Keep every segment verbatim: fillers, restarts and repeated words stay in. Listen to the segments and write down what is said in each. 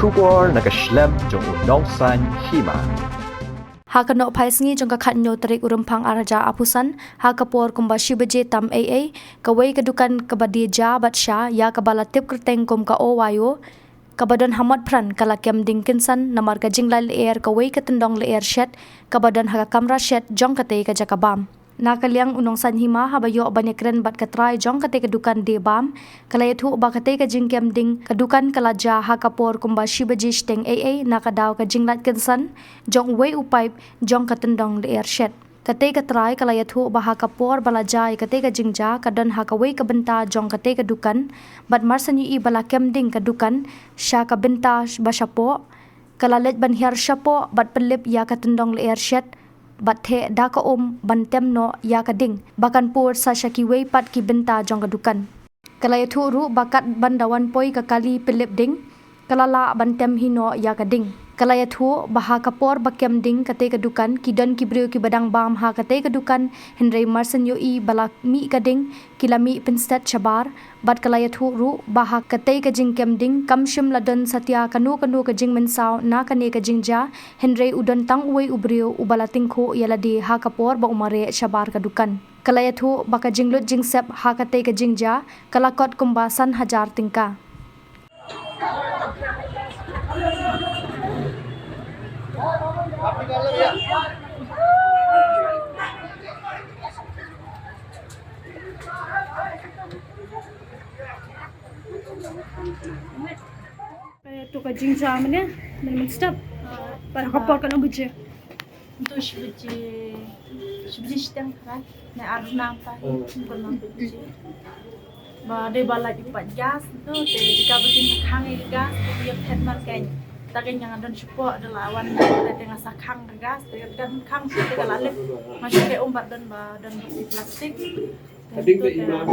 Khubor na ka shlem jong u nongsaiñ hima. Ha ka nohphai sngi jong ka khatnyo tarik u Rymphang arhajar arphew san, ha ka por kumba shi baje tam ei ei, kawei ka dukan kaba die ja bad sha ïa kaba la tip kyrteng kum ka Owayo, kaba don ha Motphran, ka la kem ding kynsan namar ka jinglait lyer kawei ka tyndong lyer shet kaba don ha ka kamra shet jong katei ka jaka bam. Na ka liang u nongsaiñ hima, haba ïoh ban ïakren bad ka trai jong katei ka dukan die bam, ka la ïathuh ba katei ka jingkem ding ka dukan ka la jia ha ka por kumba shi baje shiteng ei ei, na ka daw ka jinglait kynsan jong uwei u paip jong ka tyndong lyer shet. Katei ka trai ka la ïathuh ba ha ka por ba la jia ïa katei ka jingjia, ka don ha kawei ka bynta jong katei ka dukan, bad mar shen ïohi ba la kem ding ka dukan sha ka bynta ba shapoh, ka la leit ban hiar shapoh bad pynlip ïa ka tyndong lyer shet, bad theh da ka um ban tem noh ïa ka ding ba kan pur sa sha kiwei pat ki bynta jong ka dukan. Ka la ïathuh ruh ba katba da wan poi ka kali pynlip ding, ka la lah ban tem hi noh ïa ka ding. Ka la ïathuh ba ha ka por ba kem ding katei ka dukan, ki don ki briew kiba dang bam ha katei ka dukan, hynrei mar shen ïohi ba la mih ka ding, ki la mih pynstet shabar. Bad ka la ïathuh ruh ba ha katei ka jingkem ding kam shym la don satia kano kano ka jingmynsaw na kane ka jingjia, hynrei u don tang uwei u briew uba la tyngkhuh ïa lade ha ka por ba u mareh shabar ka dukan. Ka la ïathuh ba ka jinglut jingsep ha katei ka jingjia ka la kot kumba san hajar tyngka. Eh, to ka jingjia mynne, mynne mynstep. Ah, ha ka por katno baje? To shi baje, shi baje shiteng tharai, ne ar nang ta hi, oh, ko nang baje. Ba dei ba la ïoh pat gas to, te jaka ba kin khang ïa gas, te ïa phet man kein. Ta kein nga don shapoh, da la wan, te nga sa khang gas, te ka khang te ka la lip. Nga shu leh um bad don ba, don ba plastik. Ka ding te i ma,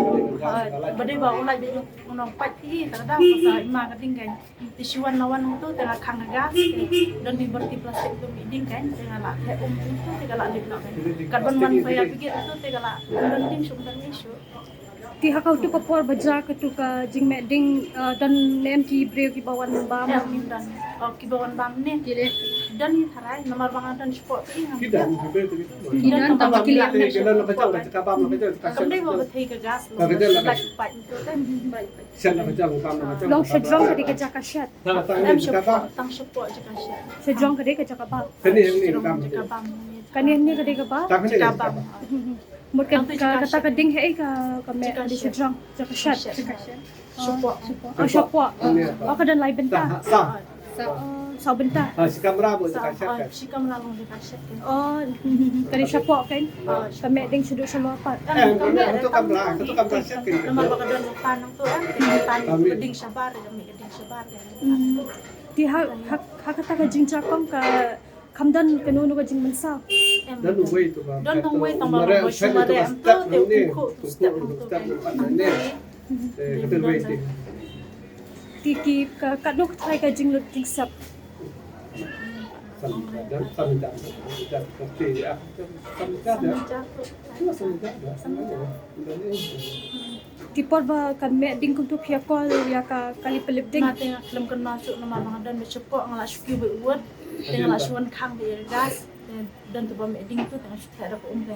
ba dei ba u lait ba u nongpait phi, ta ka dang ba sa i ma ka ding kein. Te shu wan la wan uto te nga khang ka gas, te don i byrti plastik to mih ding kein, te nga la theh um uto te ka la lip noh kein. Katba wan fire brigade uto te ka la don ding shu don ding shu. Te ha ka uto ka por ba jia kato ka jingmih ding, eh, don ne em ki briew kiba wan bam? Em, don. Oh, kiba wan bam ne? Don hi tharai, namar ba nga don shapoh te nga. Ki don, ki don, tang ba ki leh ne. Ki don la ba jia, la jaka bam, la ba jia, la jaka bam. Kam dei ba ba thei ka gas, la ba jia, la jaka bam. Shet la ka jaka bam, la ka jaka. Long shajrong ka dei ka jaka shet. Tang, tang, em, shajrong, tang shapoh jaka shet. Shajrong ka dei ka jaka bam. Kane hangne ka bam. Jaka bam. Kane hangne ka dei ka bam. Tang hangne ka bam. Mut ka, ka, kata ka ding haei ka, ka mih ka dei shajrong, jaka shet. Jaka shet. Shapoh. Shapoh. Oh, shapoh. Oh, ka don lai bynta. Tang, tang. Sa, sa bynta. Ah, shi kamra mo jaka shet kan. Shi kamra mo jaka shet kan. Oh, ka dei shapoh kan? Ah, ka mih ding shaduh shalor pat. Eh, ka mih tu kamra, tu kamra shet kan. Namar ba ka don pan nangtu, eh, pan ka ding shabar, ka mih ka ding shabar kan. Hmm. Te ha, ha, ha kata ka jingjia kong ka, kam don kano kano ka jingmynsaw? Em, don uwei tu ba. Don uwei tang ba long ba shu mareh em tu, te u khun tu step em tu kan. Te ka don uwei te. Te ki ka, katno ka tharai ka jinglut jingsep? San hajar, san hajar, san hajar, san hajar, san hajar. San hajar tu. San hajar, san hajar. Te por ba ka mih ding kumtu phi ïa call ïa ka kali pynlip ding? Nga te nga khlem kynmaw shuh namar ba nga don beit shapoh, nga la shu kiew beit wut. Te nga la shu wan khang beit ïa gas. Te don tu ba mih ding tu te nga shu theh da ka um te.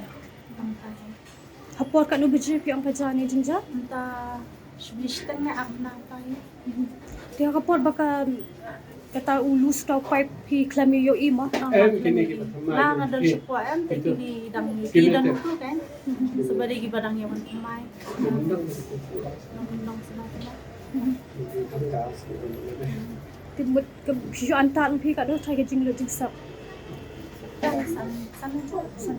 Ha por katno baje phi ong ka jia ne jingjia? Mynta shi baje shiteng ne ar bnai mynta hi. Te ha ka por ba ka, kata u loose uta u pipe phi khlem ïohi mo? Em, kine ki ba thymmai. Nga nga don shapoh em, te kine dang, kine dang tu kan. Sa ba dei ki ba dang ïa wan thymmai. Dang dang sa ba thymmai. Te mut ka shu anta phi katno tharai ka jinglut jingsep? San, san, san, san.